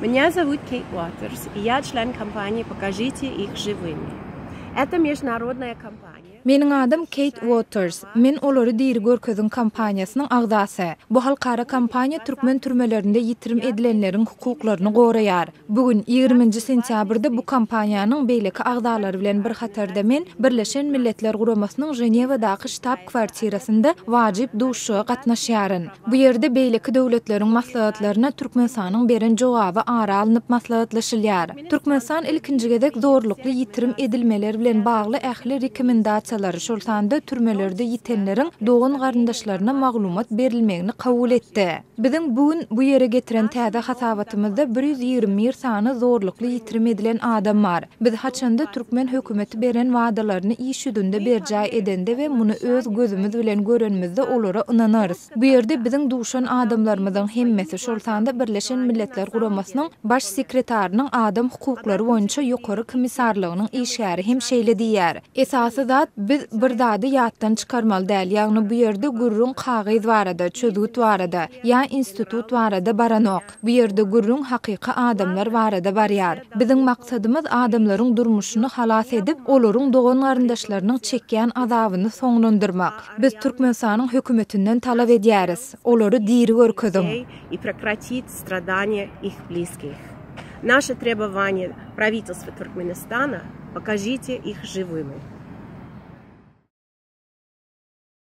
Меня зовут Кейт Уотерс, и я член кампании Покажите их живыми. Это международная кампания. Meniň adym Keýt Uoters. Men Olary diri görkeziň kampaniýasynyň agzasy. Bu halkara kampaniýa türkmen türmelerinde ýitirim edilenleriň hukuklaryny goraýar. Bu gün, ýigriminji sentýabrda bu kampaniýanyň beýleki agzalary bilen bir hatarda men Birleşen Milletler Guramasynyň Ženewadaky ştab-kwartirasynda wajyp duşuşyga gatnaşýaryn. Bu ýerde beýleki döwletleriň maslahatlaryna Türkmenistanyň beren jogaby ara alnyp maslahatlaşylýar. Türkmenistan ilkinji gezek zorlukly ýitirim edilmeler bilen bagly ähli rekomendasiýalary, şol sanda türmelerde ýitenleriň dogan-garyndaşlaryna maglumat berilmegini kabul etdi. Biziň bu gün bu ýere getiren täze hasabatymyzda 121 sany zorlukly ýitirim edilen adam bar. Biz haçanda türkmen hökümeti beren wadalaryny iş ýüzünde berjaý edende we muny öz gözümiz bilen görenimizde olara ynanarys. Bu ýerde biziň duşan adamlarymyzyň hemmesi, şol sanda Birleşen Milletler Guramasynyň Baş sekretarynyň adam hukuklary boýunça ýokary komissarlygynyň işgäri hem şeýle diýýär. Esasy zat, biz bir zady ýatdan çykarmaly däl, ýagny bu ýerde gürrüň kagyz barada, çözgüt barada, ýa institut barada baranok. Bu ýerde gürrüň hakyky adamlar barada barýar. Biziň maksadymyz adamlaryň durmuşyny halas edip, olaryň dogan-garyndaşlarynyň çekýän azabyny soňlandyrmak. Biz Türkmenistanyň hökümetinden talap edýäris, olary diri görkeziň! i prekratit stradaniýa ih bliskih. Naše trebovanje pravitelstva Turkmenistana, pokažite ih živymi.